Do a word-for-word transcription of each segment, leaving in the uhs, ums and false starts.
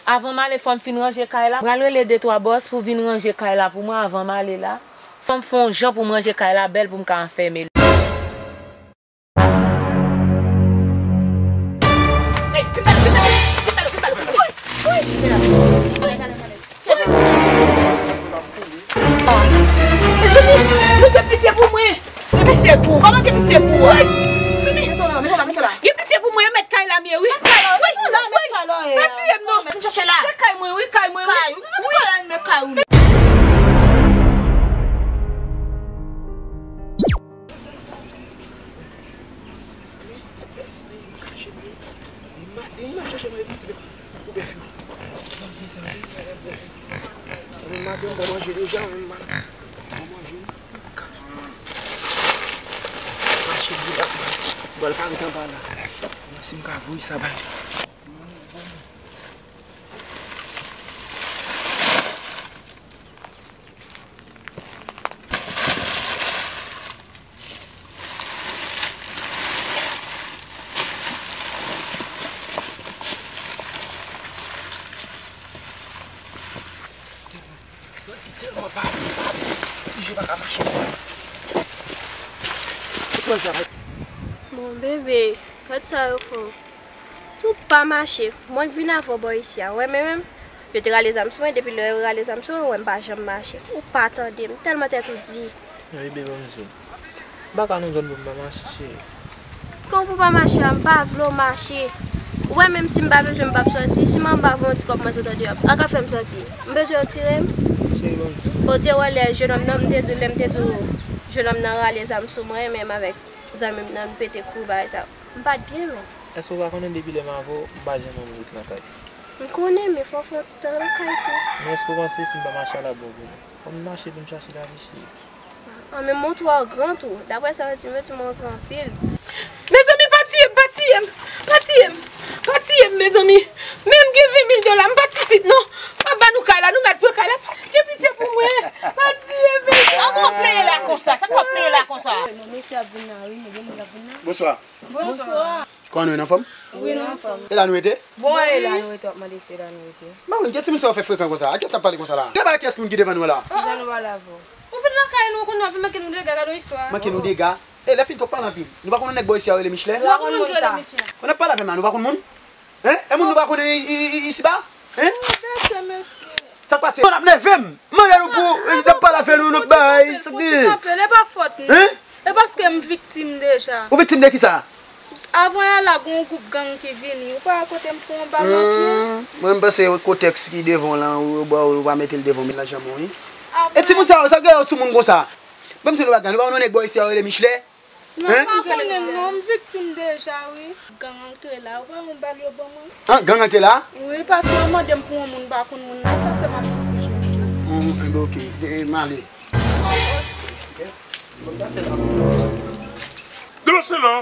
Avan m ale, fò m fin ranje kay la. M pral rele de twa bòs pou vin ranje kay la pou mwen avan m ale la. Fò m fè yon jan pou m ranje kay la bèl pou m ka anfème l. Mezanmi, mezanmi, gen pitye pou mwen. Gen pitye pou ou. Kòman gen pitye pou ou? Gen pitye pou mwen, e mèt kay la m ye, wi. Wi, wi. Pa tiye m non. Se kay mwen, wi, kay mwen, wi. Wi. Maten m ap chache mwen epi ti bèf. Pou bèf yo. Mwen maten m pa manje deja, mwen mal. Pa manje. Mache di la. Bòl pa ret anba la. Si m ka voye sa bay. Bon, bebe, gad sa yo fè w. Tou pa mache. Mwen k vin avè w bò isi a. Ou wè men menm? Yo te rale zam sou mwen, depi lè yo rale zam sou mwen, m pa janm mache. Ou pa tande m, tèlman tèt ou di. Bebe, ban m di w. M pa ka nan zòn pou m pa mache, cheri. Kòman pou w pa mache a? M pa vle w mache. Ou wè, menm si m pa bezwen, m p ap sòti. Si manman m pa voye yon ti kòb mwen sot andeyò, a ka fè m sòti. M bezwen w tire m. Cheri, ban m di w. Ou te wè lè jèn òm nan, m te di w, lè m te di w, jèn òm nan rale zam sou mwen, menm avèk zanmi m nan, nou pete kouri bagay sa. M pa t byen, men. Èske w pa konnen depi lè m avè w, m pa janm ann wout nan kay? M konnen, men fò w fè yon ti tan nan kay tou. Men èske w panse si m pa mache a l ap bon pou mwen? Fò m mache pou m chache lavi, cheri. An, men montre w gran tou. Daprè sa yo di m, yo di m ou gran anpil. Mezanmi, pa tiye m, pa tiye m, pa tiye m, pa tiye m, mezanmi. Men m gen ven mil dola, m pa t isit non. M ap ba nou kay la, nou mèt pran kay la. Gen pitye pou mwen. Pa tiye m, mezanmi. Sa w ap plede la konsa? Sa w ap plede la konsa? Non, mesye ap vin la, wi, men gen moun k ap vin la. Bonswa. Bonswa. Kòman nou ye, n anfòm? Wi, nou anfòm. E la nou rete? Bon, e la nou rete, w ap mande si e la nou rete. Mwen, gen timoun sa yo fè frekan konsa. A kiyès n ap pale konsa la? Gen bagay kiyès moun ki devan nou an la? Kisa nou pale avè w? Ou vin nan kay nou, kounye a w vin manke nou dega, gade yon istwa. Manke nou dega? E lè fini twòp pale anpil. Nou pa konn yon nèg bò isi a yo rele Michelin? Nou pa konn moun ki rele Michelin. Ou ap pale avè m la, nou pa konn moun? Hein? E moun nou pa konnen i-, i-, i-, isiba? Hein? Sa k pase? N ap nève m. Mande nou pou, n ap pale avè nou, n ap bay. Sa k gen? E pa fòt nou. Hein? E paske m viktim deja. Ou viktim de kisa? Avan yè la, gen yon gwoup gang ki vini. Ou pa wè kote m pran yon bal nan pye? Hmm, mwen, m panse kotèks ki devan w lan, ou, ou, ou pa mete l devan w, men nan janm ou, wi. E timoun sa yo, sa k gen yo sou moun konsa? Ban m di nou bagay, nou pa konn yon nèg bò isi a yo rele Michelin? Non, m pa konnen l non, m viktim deja, wi. Gang antre la, ou pa wè yon bal yo ban mwen? An, gang antre la? Wi, paske yo mande m pou yon moun, m pa konn moun nan, sa fè m ap soufri jodi a. Hmm, enben, oke. E, m ale. Dlo se la.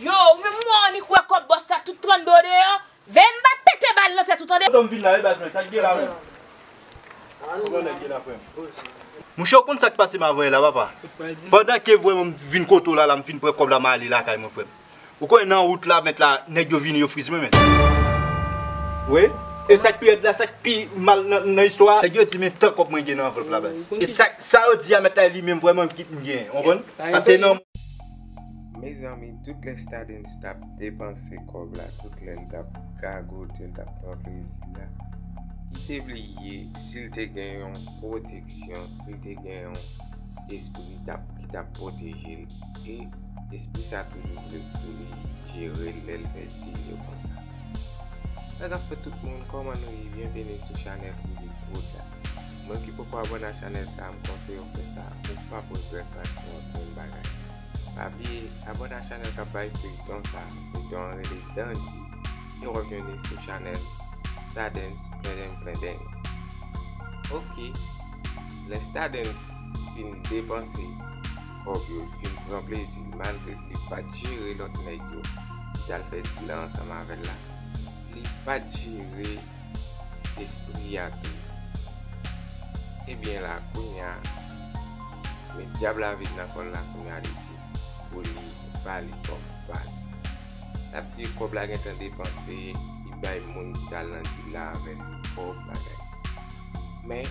Yo, ou menm ou annik wè kòb bòs la tout trannde w deyò. Veye m pa pete bal nan tèt ou tande. Kote m vin la, e baz mwen, sa k gen la menm? Kote nèg ye la, frè m? Mouche, ou konn sa k pase m avè la, papa? Pandan ke vrèman m vin kote w la, la, m fin pran kòb la, m ale lakay mwen, frè m. Ou konnen nan wout la, mèt la, nèg yo vini, yo friz mwen, mèt. Wi. E sa k pi rèd la, sa k pi mal nan, nan istwa a, nèg yo di men tan kòb mwen gen nan anvlòp la, baz. E sa, sa yo di a, mèt la, e li menm vrèman ki m gen, ou konprann? Paske nan Mezanmi, tout lè Stardens t ap depanse kòb la, tout lè l t ap gagote, l t ap pran plezi a, li te bliye si l te gen yon pwoteksyon, si l te gen yon espri t ap, ki t ap pwoteje l. E espri sa toujou vle pou li jere l lè l fè dil yo konsa. Sa k ap fèt tout moun, kòman nou ye? Byenveni sou chanèl Willy Koda. Mwen ki poko abòne a chanèl sa a, m konseye w fè sa, ou p ap regrèt paske w aprann bagay. Pa bliye abòne a chanèl k ap bay feyton sa, feyton an rele Dandy, e w ap jwenn li sou chanèl Stardens Plendeng Plendeng. Oke, lè Stardens fin depanse kòb yo, fin pran plezi l, malgre li pa t jere lòt nèg yo ki t al fè dil la ansanm avè l la, li pa t jere espri a tou. Ebyen la, kounye a, men dyab la vin nan kò l la, kounye a li di pou li ba li kòb, ba li. L ap di kòb la gentan depanse, li bay moun ki t al nan dil la avè l yo, bagay. Men,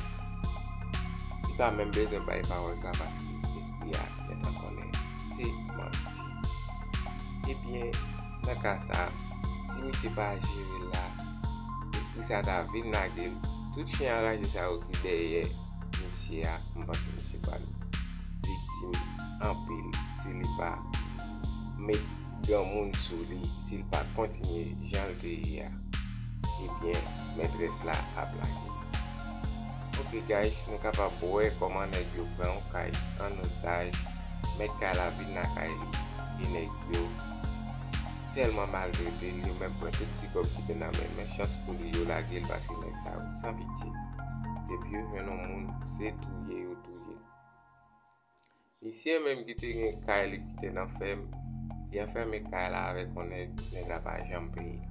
li pa menm bezwen bay pawòl sa paske lespri a gentan konnen se manti. Ebyen, nan ka sa, si misye pa jere l la, lespri sa ta vin lage l. Tout chen anraje sa yo ki dèyè misye a, m panse misye pral viktim anpil si li pa met granmoun sou li, si l pa kontinye jan l te ye a. Ebyen, mètrès la ap lage. Ok guys, nou kapab wè kòman nèg yo pran yon kay an otaj. Mèt kay la vin lakay li e nèg yo tèlman maltrete l, yo menm pran tout ti kòb ki te nan men l. Men chans pou li, yo lage l paske nèg sa yo san pitye. Depi yo jwenn yon moun, se touye yo touye l. Misye menm ki te gen kay li ki te nan fèm, li anfème kay la avèk yon nèg, nèg la pa janm peye.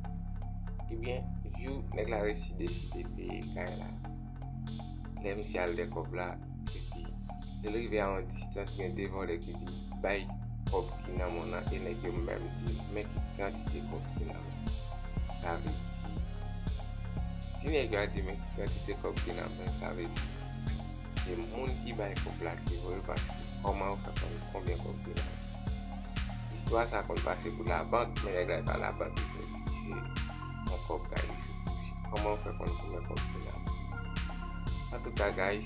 Ebyen, jou nèg la resi deside peye kay la. Lè misye al dè kòb la, epi lè l rive a yon distans, gen de vòlè ki di, "Bay kòb ki nan men w nan," e nèg yo menm di, "Men ki kantite kòb ki nan men w." Sa vle di, si nèg yo a di, "Men ki kantite kòb ki nan men w," sa vle di, se moun ki bay kòb la ki vòlè, paske kòman yo fè konn konbyen kòb ki nan men l? Istwa sa konn pase pou labank, men nèg la e pa labank li soti, se yon kòb kay li soti. Kòman yo fè konn konbyen kòb ki nan men l? Antouka, guys,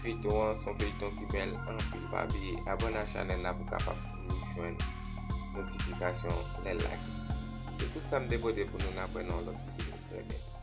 feyton an se yon feyton ki bèl anpil. Pa bliye abòne a chanèl la pou w kapab toujou jwenn notifikasyon lè l lage. Se tout sa m te pote pou nou, n ap wè nan yon lòt videyo trè byento.